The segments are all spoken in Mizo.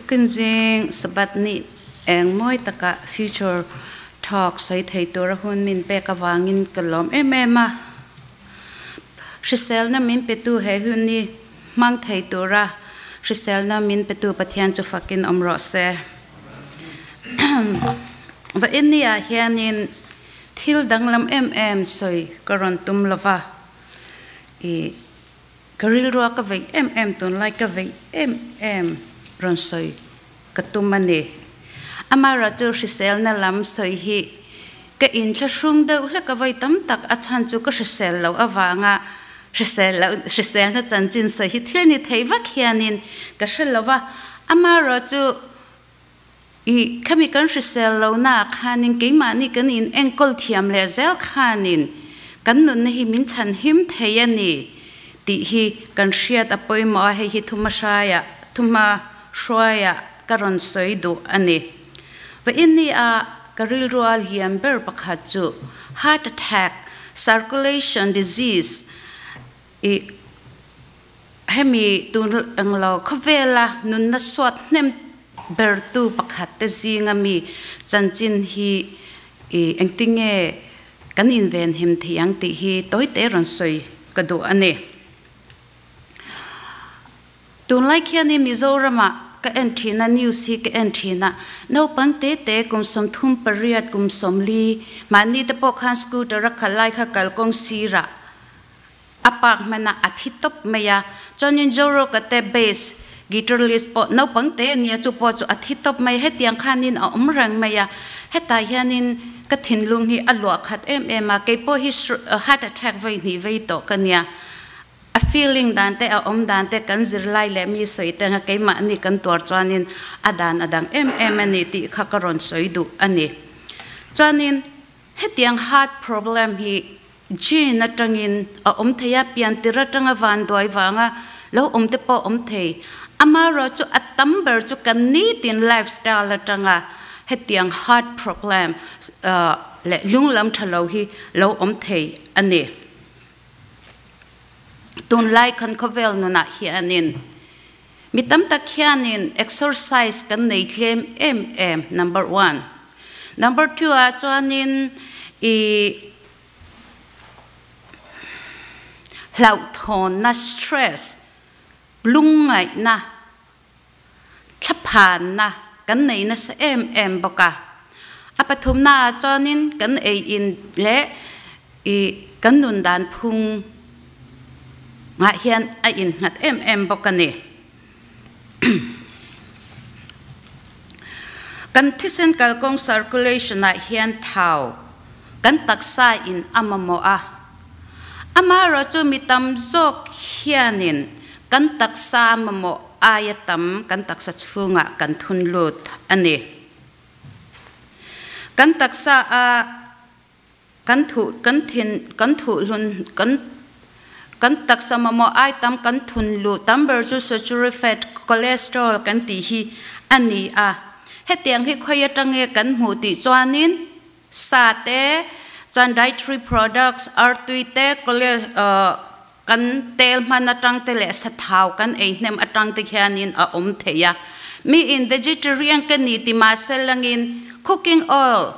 Tukin zing Sabbath ni eng mawi taka future talk sawi thei tura hun min pek avangin ka lawm em em a. Hriselna min petu he hun ni hmang thei tura hriselna min petu Pathian chu fakin awm rawh se. Va in ni ah hianin thil danglam em em sawi ka rawn tum lova. I Ka rilrua ka vei em em tunlai ka vei em em rawn sawi ka tum a ni. Amara chu hriselna lam sawi hi ka inthlahrung deuh hlek a vawi tam tak a chhan chu ka hrisel loh avanga hrisel loh hriselna chanchin sawi hi thil ni thei vak hianin ka hre lo va. Amara chu i khami kan hrisel lohnaah khanin keimahni kan in enkawl thiam leh zel khanin kan nunna hi min chhan him thei a ni tih hi kan hriat a pawimawh a, hei hi thuma hraiah thuma hruaiah ka rawn sawi duh a ni. Vawiin ni a ka rilrua lian ber pakhat chu heart attack, circulation disease i Hemi tun englo khawvela nunna suat hnem bertu pakhat te zinga mi chanchin hi i engtinge kan invenhim thei ang tih hi tawite rawn sawi ka duh a ni. Tunlai khianin Mizoramah ka en thin a, news hi ka en thin a, naupang te te kum 38 kum 40 mahni te pawh khan scooter a khalh lai kha kalkawng sirah A park hmanah a thi tawp mai a, chuanin Joe Rock-a te bass guitarlist pawh naupang te a nia, chu pawh chu a thi tawp mai a, hetiang khanin a awm reng mai a, hetah hianin ka thinlung hi a luah khat em em a, kei pawh hi heart attack vawi hnih vei tawh ka nia, a feeling dan te a awm dan te kan zirlai leh mi sawi te anga keimahni kan tuar chuanin a dan a dang em em a ni tih kha ka rawn sawi duh a ni. Chuanin hetiang heart problem hi Gene atangin a awm thei a, piantir atanga vanduai vanga lo awm te pawh awm thei. Amaherawhchu a tam ber chu kan nitin lifestyle atanga hetiang heart problem leh lunglam tha lo hi lo awm thei a ni. Tunlai kan khawvel nunah hianin mi tam tak hianin exercise kan nei tlem em em, number one. Number two ah chuanin i Hlauhthawnna, stress, lungngaihna, thlaphanna kan nei nasa em em bawk a. A pathumna ah chuanin kan ei in leh i kan nun dan phung ah hian a innghat em em bawk a ni. Kan thisen kalkawng circulation ah hian thau kan taksa in a mamawh a. Amaherawhchu mi tam zawk hianin kan taksa mamawh aia tam kan taksa chhungah kan thun lut a ni. Kan taksa a Kan thuh kan thin kan thuh hlun kan kan taksa mamawh ai tam kan thun luh tam ber chu saturated fat, cholesterol kan tih hi a ni a. Hetiang hi khawi atange kan hmuh tih chuanin sa te chuan dietary products, artui te, kan tel hman atang te leh sathau kan ei hnem atang te hianin a awm thei a. Mi in vegetarian ka ni ti mahse langin cooking oil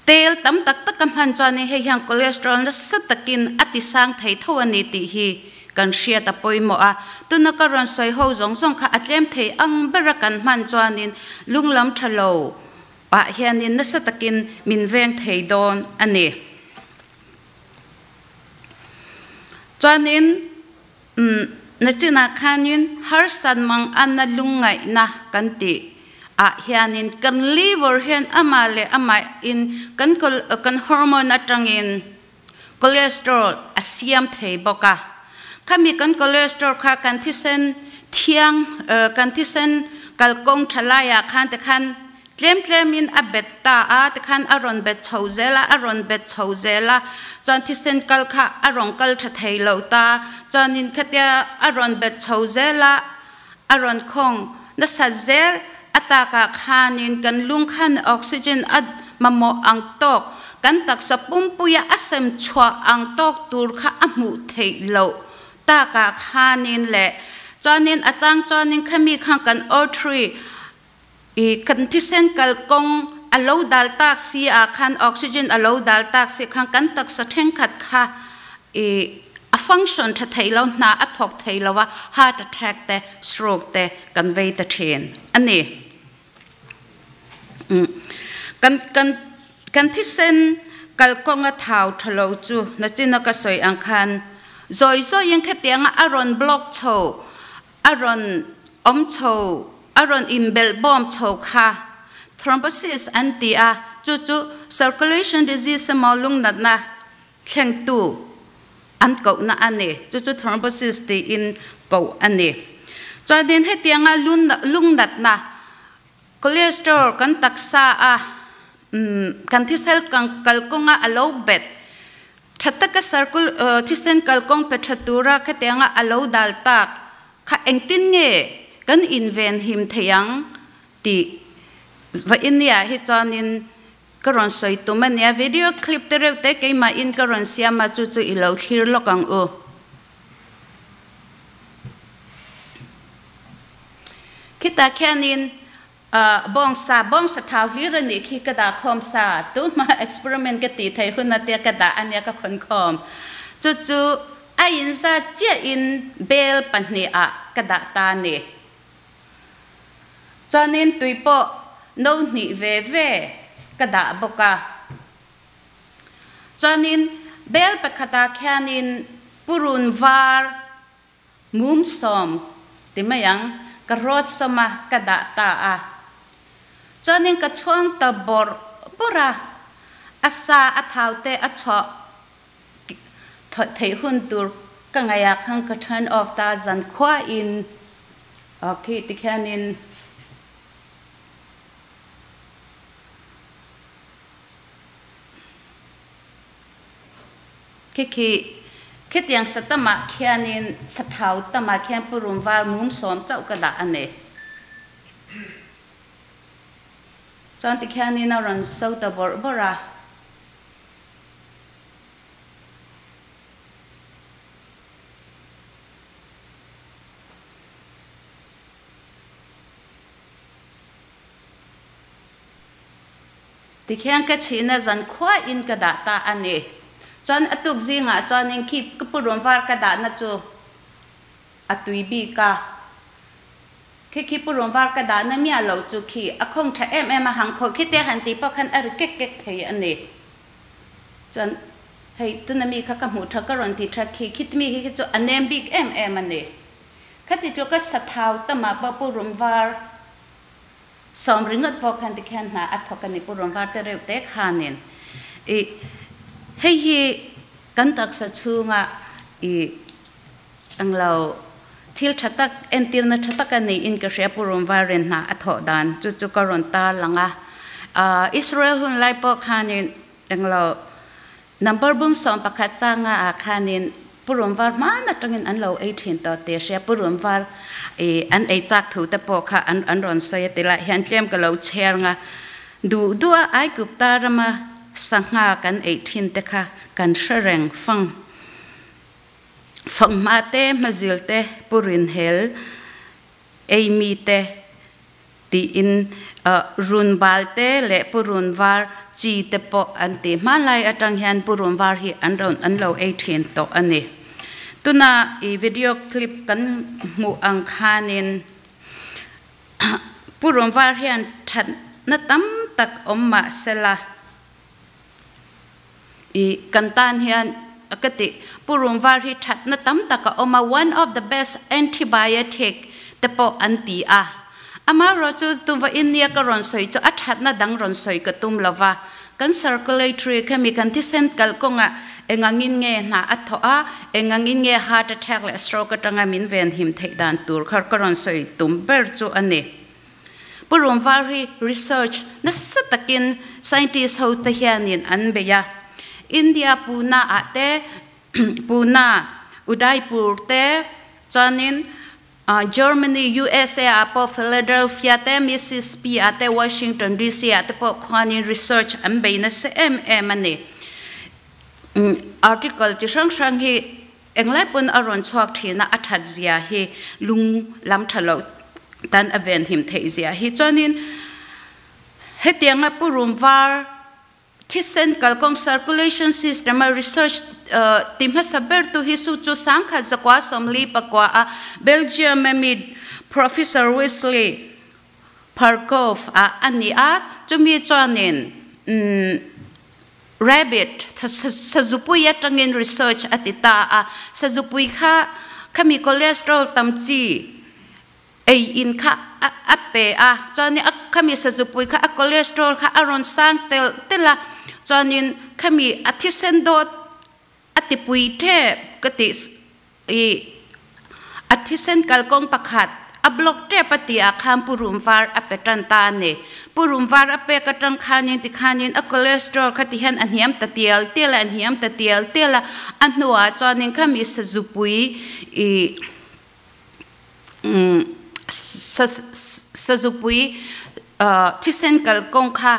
Tel tam tak tak ka hman chuanin hei hian cholesterol nasa takin a ti sang thei tho a ni tih hi kan hriat a pawimawh a. Tuna ka rawn sawi ho zawng zawng kha a tlem thei ang bera kan hman chuanin lunglam tha lo pah hianin nasa takin min veng thei dawn a ni. Chuanin Nachinah khanin harsat mang anna lungngaihna kan tih ah hianin kan liver hian amah leh amah in kan kan hormone atangin cholesterol a siam thei bawk a. Khami kan cholesterol kha kan thisen thiang kan thisen kalkawng tha laiah khan tikhan Tlem tlemin a bet ta a, tikhan a rawn bet chho zel a, a rawn bet chho zel a, chuan thisen kal kha a rawn kal tha thei lo ta, chuanin khatia a rawn bet chho zel a, a rawn khawng nasat zel a takah khanin kan lung khan oxygen a mamawh ang tawk, kan taksa pumpuia a sem chhuah ang tawk tur kha a hmuh theih loh takah khanin leh. Chuanin a chang chuanin khami khan kan artery i kan thisen kalkawng a lo dal tak si ah khan oxygen a lo dal tak si khan kan taksa thenkhat kha i a function tha thei lo hna a thawk thei lo a heart attack te stroke te kan vei ta thin a ni. Kan kan kan thisen kalkawng a thau tha lo chu nachin a ka sawi ang khan zawi zawiin khatianga a rawn block chho a rawn awm chho a rawn inbelh bawm chho kha thrombosis an ti a chu chu circulation disease emaw lungnatna thlengtu an kohna a ni. Chu chu thrombosis tiin koh a ni. Chuanin hetianga lungnatna cholesterol kan taksa a kan thisel kalkawnga a lo bet tha taka circul thisen kalkawng pe tha tura khatianga a lo dal tak kha engtin nge kan inven him thei ang tih va India hi chuanin Ka rawn sawi tum a nia, video clip te reuh te keimahin ka rawn siam a, chu chu i lo thlir lawk ang u. Khitah khianin bawngsa, bawngsa thau hlir a nih khi ka dah khawm sa, tuhma experiment ka tih theih hun atia ka dah a nia ka khawn khawm. Chu chu a inzat chiahin bel pahnihah ka dah ta a ni. Chuanin tui pawh no hnih ve ve ka dah bawk a. Chuanin bel pakhatah khianin purun var mum sawm ti mai ang ka rawt sawm a ka dah ta a. Chuanin ka chhuang ta bawrh bawrh a, a sa a thau te a chhuah theih hun tur ka ngaih ah khan ka turn off ta zankhua in. Khi ti khianin khi khi khitiang sa tamah khianin sa thau tamah khian purun var mum sawm chauh ka dah a ni. Chuan ti khianin a rawn so ta bawrh bawrh a. Tikhian ka chhihna zan khua in ka dah ta a ni. Chuan a tuk zingah chuanin khi ka purun var ka dahna chu a tui bik a. Khi khi purun var ka dahna miah lo chu khi a khawng tha em em a, hang khawh khite han tih pawh khan a ri kek kek thei a ni. Chuan hei tuna mi kha ka hmuh tha ka rawn ti tha khi khit mi hi chu a nem bik em em a ni. Khati tluka sathau tamah pawh Pu Rumvar sawm ringawt pawh khan tikhian hna a thawk a ni Pu Rumvar te reuh te khanin i hei hi kan taksa chhunga i englo thil tha tak entirna tha tak a niin ka hria Pu Rumvar in hna a thawh dan chu chu ka rawn tarlang a Israel hun lai pawh khanin Englo, number bung 11 changa ah khanin purun var hman atangin an lo ei thin tawh tih a hria. Purun var i an ei chak thu te pawh kha an an rawn sawi a ti lai hian tlem ka lo chher nga. Duh duh a Aigupta rama sangha kan ei thin te kha kan hre reng fang. Fanghma te, hmazil te, purin hel ei mi te Tiin run bal te leh purun var chi te pawh an ti. Hmanlai atang hian purun var hi an rawn an lo ei thin tawh a ni. Tuna i video clip kan hmuh ang khanin purun var hian thatna tam tak awm mah sela i kan tan hian ka ti purun var hi thatna tam tak a awm a, one of the best antibiotic te pawh an ti a. Amaherawh chu tumva India ka rawn sawi chu a thatna dang rawn sawi ka tum lo va, kan circulatory khami kan thisen kalh kawngah engangin nge hna a thawh a, engangin nge heart attack leh stroke atanga min venhim theih dan tur kha ka rawn sawi tum ber chu a ni. Pu Rumvar hi research nasa takin scientist ho te hianin an bei a. India Pune ah te, Pune, Udaipur te, chuanin Germany, USA ah pawh Philadelphia te, Mississippi ah te, Washington DC ah te pawh khuanin research an bei nasa em em a ni. Article chi hrang hrang hi. Englai pawn a rawn chhuak thin a, a that zia hi lung lam tha lo tan a venhim theih zia hi. Chuanin hetianga purum var thisen kalkawng circulation system a research ti hmasa ber tu hi su chu 1949 a Belgium ami Professor Wesley Parkov a a ni a, chumi chuanin rabbit sazupui atangin research a ti ta a, sazupui kha khami cholesterol tam chi ei in kha a pe a, chuanin a khami sazupui kha a cholesterol kha a rawn sang tel tel a, chuanin khami a thisen dawt a tipui tep ka ti i a thisen kalkawng pakhat a block tep a ti ah khan Pu Rumvar a pe tan ta a ni. Pu Rumvar a pek atang khanin tikhanin a cholesterol kha ti hian a hniam ta tial tial a, a hniam ta tial tial a, a hnuah chuanin khami sazupui i sazupui thisen kalkawng kha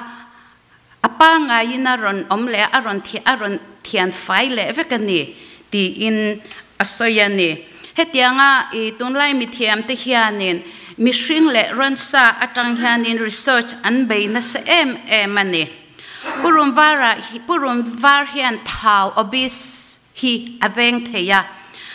A pangaiin a rawn awm leh a, a rawn thi, a rawn thian fai leh vek a ni, tiin a sawi a ni. Hetianga i tunlai mithiamte hianin mihring leh ransa atang hianin research an bei nasa em em a ni. Pu Rumvara hi, Pu Rumvar hian thau, obese, hi a veng thei a.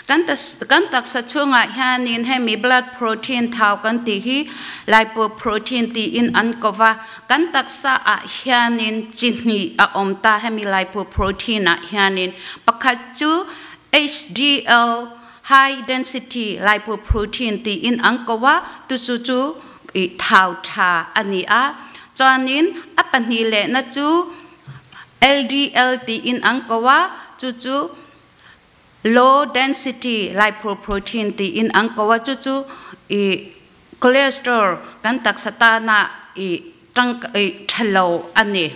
Kan kan taksa chhungah hianin hemi blood protein thau kan tih hi lipoprotein tiin an ko va, kan taksa ah hianin chi hnih a awm ta hemi lipoprotein ah hianin pakhat chu HDL high density lipoprotein tiin an ko va, tuchu chu i thau tha a ni a, chuanin a pahnih lehna chu LDL tiin an ko va, chu chu Low density lipoprotein tiin an ko a, cucu i cholesterol kan taksa tana i tang i thalo ani.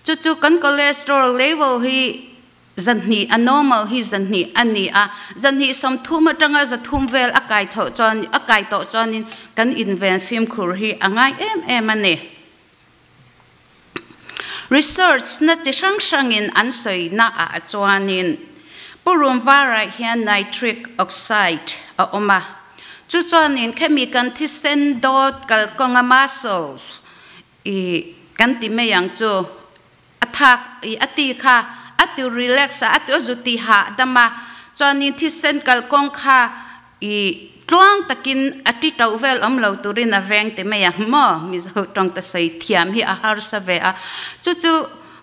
Cucu kan cholesterol level hi zanhnih a normal hi zanhnih ani a, zanhnih 30 atanga 300 vel a kai tho chuan a kai tawh chuanin kan inven fimkhur hi a ngai em em ani. Research na chi hrang hrangin an sawina ah chuanin Purum varah hian nitric oxide a awm a, chu chuanin khemi kan thisen dawt kalkawnga muscles i kan ti mai ang chu a thak i a ti kha a ti relax a, a ti a zu ti hahdam a, chuanin thisen kalkawng kha I tluang takin a ti to vel awm lo turin a veng ti mai ang maw? Mizo tawng ta sawi thiam hi a harsa ve a. Chu chu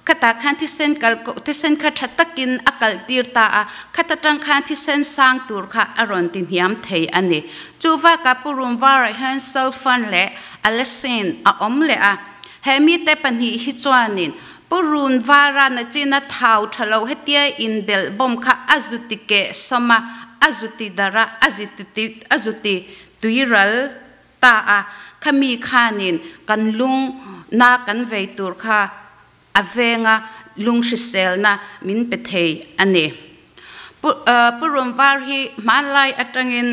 khatah khan thisen kal thisen kha tha takin a kalh tir ta a, khat atang khan thisen sang tur kha a rawn ti hniam thei a ni. Chu bakah Pu Rumvarah hian sulfan leh allicin a awm leh a. He mite pahnih hi chuanin Pu Runvara nachina thau tha lo hetia inbelh bawm kha a zuti keh sawm a, a zuti darh a, a ziti a zuti tuiral ta a, khami khanin kan lung na kan vei tur kha a venga lung hriselna min pe thei a ni. Pu Pu Runvar hi hmanlai atangin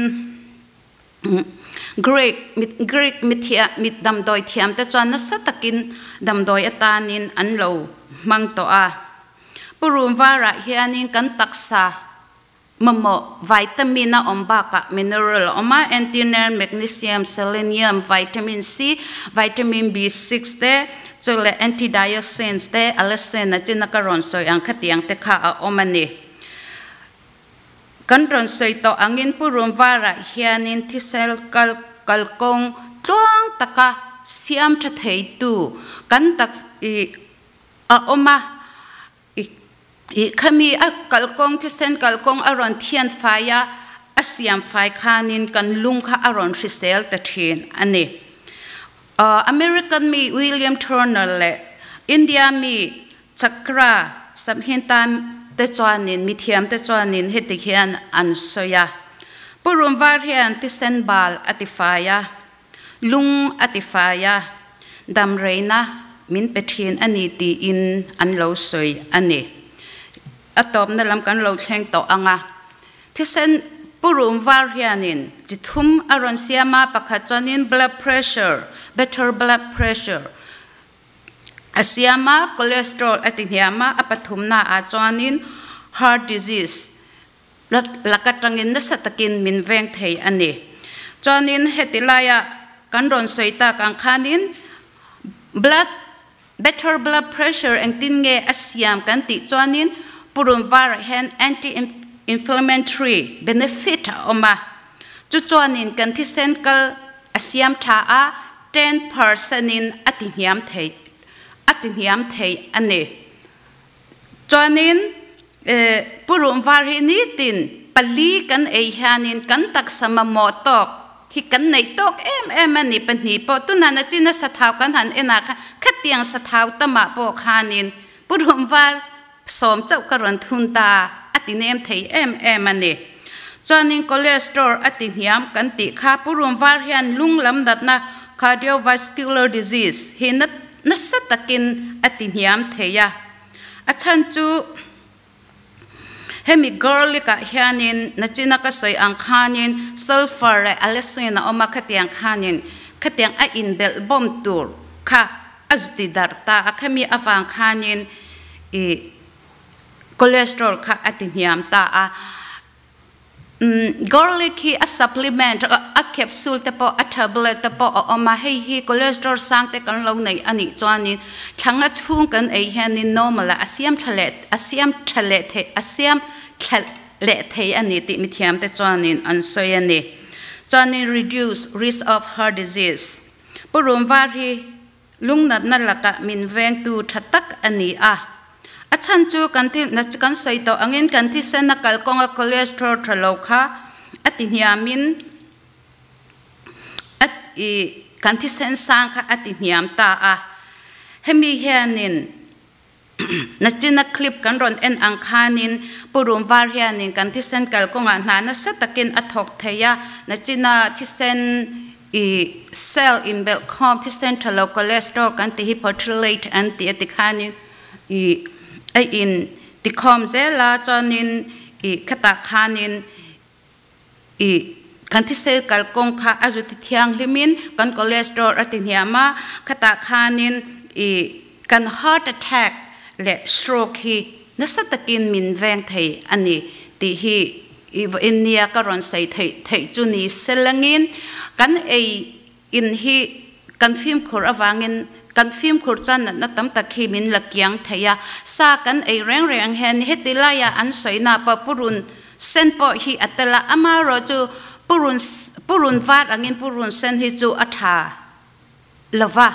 Greek Greek mithia mit damdawi thiamte chuan nasa takin damdawi atanin an lo hmang tawh a. Pu Rumvarah hianin kan taksa mamawh vitamin a awm bakah mineral a awm a, entirner, magnesium, selenium, vitamin C, vitamin B6 te, chu leh antidioxins te, allicin a china ka rawn sawi ang khatiang te kha a awm a ni. Kan rawn sawi tawh angin Pu Rumvarah hianin thisel kal kalkawng tluang taka siam tha theitu kan tak i a awm a, i i khami a kalkawng thisen kalkawng a rawn thian fai a, a siam fai khanin kan lung kha a rawn hrisel ta thin a ni. American mi William Turner leh India mi Chakra Samhita te chuanin mithiam te chuanin heti hian an sawi a, Pu Rumvar hian thisen bal a ti fai a, lung a ti fai a, damreina min pe thin a ni tiin an lo sawi a ni. A tawpna lam kan lo thleng tawh ang a, thisen Pu Rumvar hianin chi thum a rawn siam a, pakhat chuanin blood pressure, better blood pressure, A siam a, cholesterol a ti hniam a, a pathumna ah chuanin heart disease Laka tangin nasa takin min veng thei ani. Chuanin heti laia kan rawn sawi tak ang khanin blood better blood pressure engtin nge a siam kan tih chuanin purun varah hian anti inflammatory benefit a awm a. Chu chuanin kan thisen kal a siam tha a, 10% in a ti hniam thei a ti hniam thei a ni. Chuanin purun var hi nitin pali kan ei hianin kan taksa mamawh tawk hi kan neih tawk em em a ni. Pahnih pawh tunah nachina sathau kan han en ah khan khatiang sathau tamah pawh khanin purun var sawm chauh ka rawn thun ta a ti nem thei em em a ni. Chuanin cholesterol a ti hniam kan tih kha purun var hian lung lam natna cardiovascular disease hi nasa takin a ti hniam thei a. A chhan chu hemi garlic ah hianin nachina ka sawi ang khanin sulfur leh allicin a awm a, khatiang khanin khatiang a inbelh bawm tur kha a zu ti darh ta a, khami avang khanin i cholesterol kha a ti hniam ta a. Garlic hi a supplement, a capsule te pawh, a tablet te pawh a awm a, hei hi cholesterol sang te kan lo neih a nih chuanin thlanga chhung kan ei hianin normal ah a siam thla leh a siam tha leh thei a siam thla leh thei a ni tih mithiam te chuanin an sawi a ni. Chuanin reduce risk of heart disease. Pu Rumvar hi Lungnatna lakah min vengtu tha tak a ni a. A chhan chu kan thi kan sawi tawh angin kan thisen a kalkawnga cholesterol tha lo kha a ti hniamin a i kan thisen sang kha a ti hniam ta a. Hemi hianin nachina clip kan rawn en ang khanin Pu Rumvar hianin kan thisen kalkawngah hna nasa takin a thawk thei a. Nachina thisen I cell inbelh khawm thisen tha lo cholesterol kan ti hi phospholate an ti a ti khanin i a in ti khawm zel a, chuanin i khatah khanin i kan thisel kalkawng kha a zu ti thianghlimin kan cholesterol a ti hniam a, khatah khanin i kan heart attack leh stroke hi nasa takin min veng thei a ni tih hi I vawiin nia ka rawn sawi theih theih chu ni selangin kan ei in hi kan fimkhur avangin kan fimkhur chuan natna tam tak hi min la kiang thei a, sa kan ei reng reng hian heti laiah an sawina pawh purun sen pawh hi a tel a, amaherawh chu purun purun var angin purun sen hi chu a tha lova,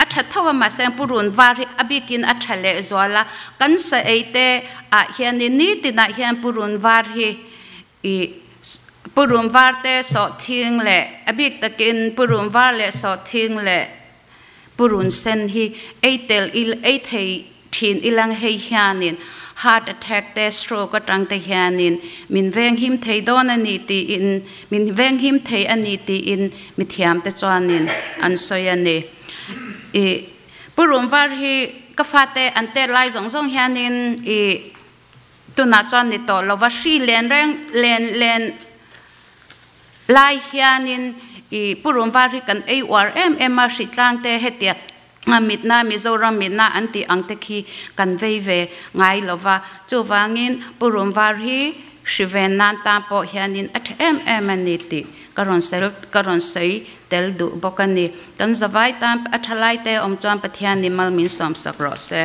a tha tho a, mahse purun var hi a bikin a tha leh zual a, kan sa ei te ah hianin nitinah hian purun var hi ih purun var te sawhthing leh a bik takin purun var leh sawhthing leh purun sen hi ei tel il ei thei thin ilang hei hianin heart attack te stroke atang te hianin min venghim thei dawn a ni tiin min venghim thei a ni tiin mithiam te chuanin an sawi a ni. I Pu Rumvar hi ka fate an tet lai zawng zawng hianin i tunah chuan ni tawh lova hri len reng len len lai hianin i Pu Rumvar hi kan ei uar em em a, hritlang te hetiang A mitna Mizoram mitna an tih ang te khi kan vei ve ngai lo va, chuvangin Pu Rumvar hi hri ven nan tan pawh hianin a tha em em a ni tih ka rawn sel ka rawn sawi tel duh bawk a ni. Kan zavai tan a tha lai te awm chuan Pathianin mal min sawmsak rawh se.